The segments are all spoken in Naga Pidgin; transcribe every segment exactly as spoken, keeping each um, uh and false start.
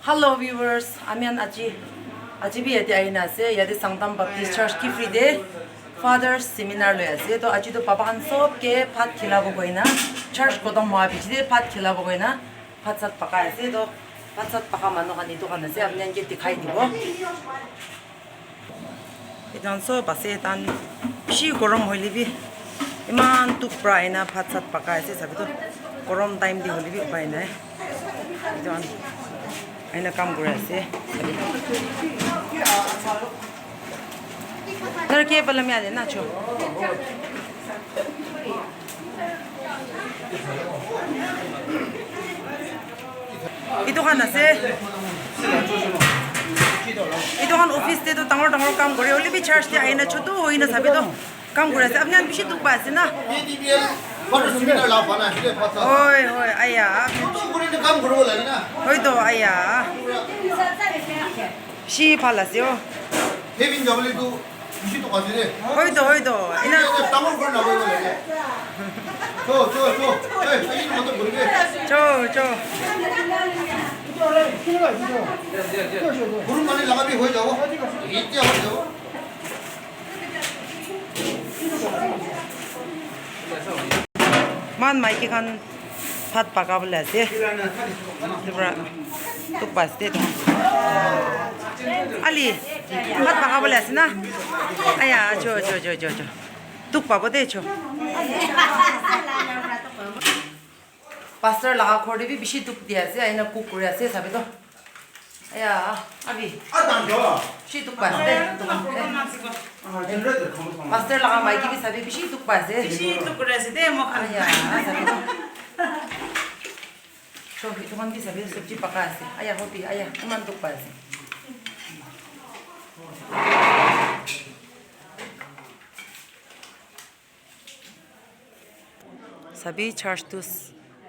Hello viewers, ami khan aji, aji bi yate aina ase, yate Sangtam Baptist Church Kiphire te Father's Seminar loi ase. To aji to papa khan sob ke bhat khilabo koina, church khotom hoa piche te bhat khilabo koina, bhat sat pakai ase. To bhat sat paka manu khan etu khan ase, apni khan ke dikhai dibo. Etu khan sob ase, etu khan bishi gorom hoile bi eman duk pra aina bhat sat pakai ase, sabi to gorom time te hoile bi upai nai. Etu khan aina kam kuri ase, sabi to. Tar ke bala me aa jana, cho. Etu khan ase. Etu khan office te toh dangor dangor kam kore, hoile bi church te ahina chotu hoina sabi toh kam kuri ase. Apni khan bishi duk pai ase na? Hoi, hoi, aya. Hoi toh, aya. Bishi bhal ase o. Hoi toh, hoi toh. Ina. Cho, cho. Man maiki khan bhat paka bole ase. Etu para tuk pa ase de. Ali, bhat paka bole ase na? Aya, cho, cho, cho, cho, cho. Tuk pabo de, cho. Pastor laga ghor te bi bishi duk di ase, aina cook kuri ase, sabi to. Aya, abi. Bishi duk pa ase de. Pastor laga maiki bi sabi bishi duk pa ase. Bishi duk kuri ase de, mo khan. Aya, sabi to. So, etu khan bi sabi, sabji paka ase. Aya, hobi, aya, iman duk pa ase. Sabi church tu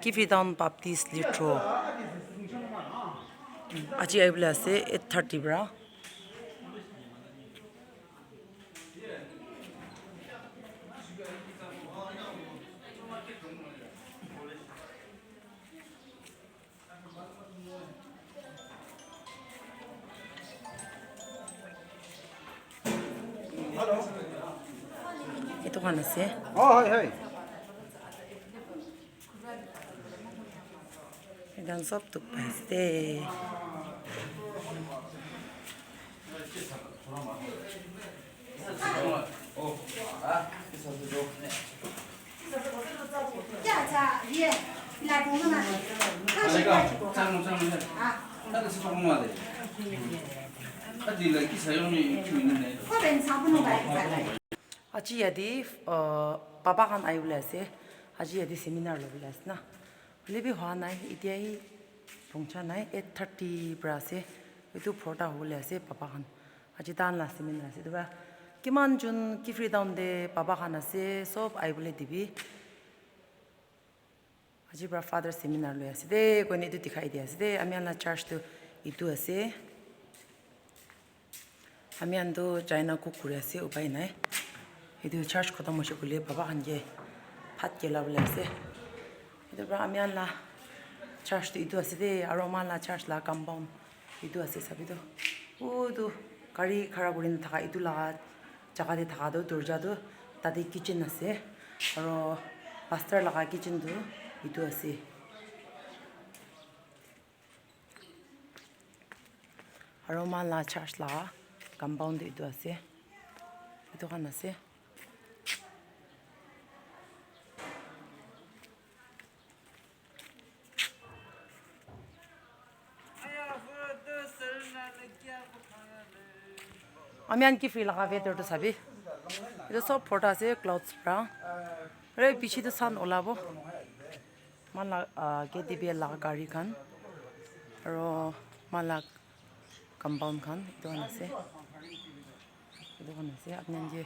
Kiphire Town Baptist Litro. Aji ahi bole ase eight thirty para. Etu khan ase. Oh, hoi, hoi. Etu khan sob tuk pai ase de. Aji yate, uh, papa khan ahi bole ase. Aji yate seminar lobole ase na. Hoile bi hua nai, itya hi pongcha nai, eight thirty pra ase. Etu phorta hobole ase, papa khan. Aji tahan la seminar ase. Etu pra kiman jun Kiphire Town te papa khan ase, sob ahi bole dibi. Aji pra father seminar loi ase de, koine etu dikhai di ase de. Ami khan la church tu etu ase. Ami khan tu jaina cook kuri ase, upai nai. Etu church khotom hoise koile baba khan ke bhat khela bole ase. Etu para ami khan la church tu etu ase de, aro moi khan la church la compound etu ase sabi tu. Utu gari khara kuri na thaka etu la jaga te thaka tu dorja tu tate kitchen ase, aro pastor laga kitchen tu etu ase. Aro moi khan la church la compound tu etu ase, etu khan ase. Ami khan Kiphire laga weather tu sabi, etu sob bhorta ase clouds para, aro piche tu sun ulabo. Moi khan la, ah, K T B L laga gari khan, aro moi khan la compound khan, etu khan ase, etu khan ase, apni khan ke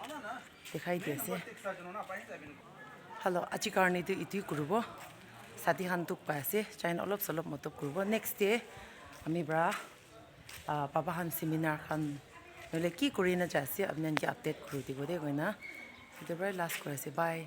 dikhai di ase. Hello, aji karne tu etu kuribo, sati khan duk pai ase, chain olop solop motop kuribo, next day ami para, ah, baba khan seminar khan nohole ki kuri na jai ase, apni khan ke update kuri dibo de koina, etu para last kuri ase, bye.